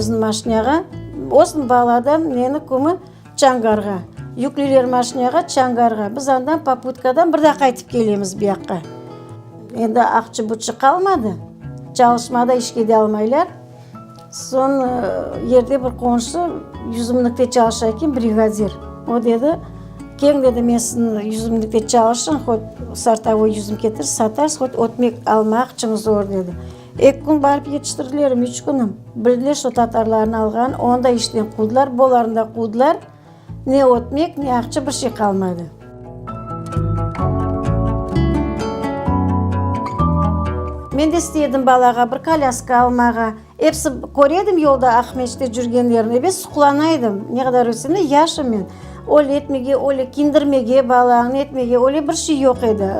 bizni maşinağa, olsun baladan neni kümü Çangarğa. Yükleyler maşinağa Çangarğa. Biz andan poputkadan bir daa qaytıp kelemiz bu yaqqa. Endi aqçı-buçı qalmadı. Çalışmada işke de almaylar. Soñ yerde bir qonşu yüzümlikte çalışa eken, brigadir. O dedi, Keñ, dedi, men siziñ yüzümlikte çalışırım, hot sortovoy yüzüm ketir, satarsız, hot ötmek almaq aqçıñız olur, dedi. Eki kün barıp yetiştirdilerim, üç künüm. Bildiler, şo tatarlarnı alğan, onı da işten quvdılar, bolarnı da quvdılar. Ne ötmek, ne aqça, bir şey qalmadı. Men de istey edim balağa bir kolâska almağa. Episi köre edim yolda Aqmescitte cürgenlerini, ebet suqlana edim. Ne qadar ölsem de, yaşım men. Öyle etmege, öyle kiyindirmege balañnı etmege, öyle bir şey yoq edi.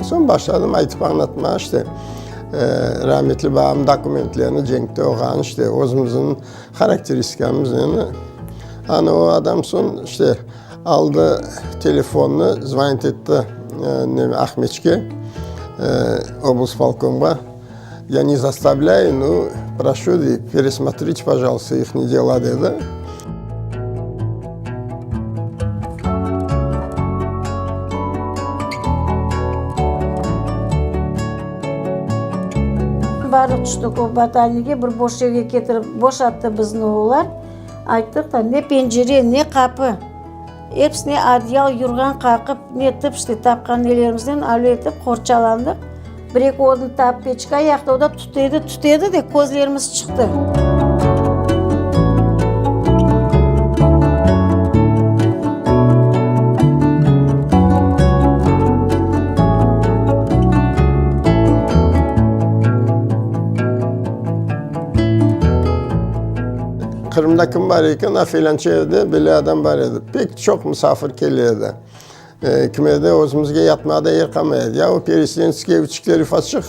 Soñ başladım aytıp añlatmağa, işte, rahmetli babam dokumentlerini, cenkte olğanı, işte, özümizniñ harakteristikamıznı. Ana o adam soñ, işte, aldı telefonnı, zvonit etti Aqmeçke, oblspolkomğa. Ya ne zastavlâyu, no proşu, dey, peresmotrite, pojaluysta, ihni dela, dedi. Barıq tüştik o bataniyge, bir boş yerge ketirip boşattı bizni olar. Ayttıq da, ne pencere, ne qapı. Episine adyal, yurğan qaqıp, netip, işte, tapqan nelerimiznen öyle etip qorçalandıq. Bir-eki odun tapıp peçka yaqtıq, o da tütedi, tütedi de, közlerimiz çıqtı. Qırımda kim bar eken, a felânça evde böyle adam bar edi. Pek çoq musafir kele edi. Kimerde özümizge yatmağa da yer qalmay edi. Ya o Pereselenskiy evçikler ufaçıq.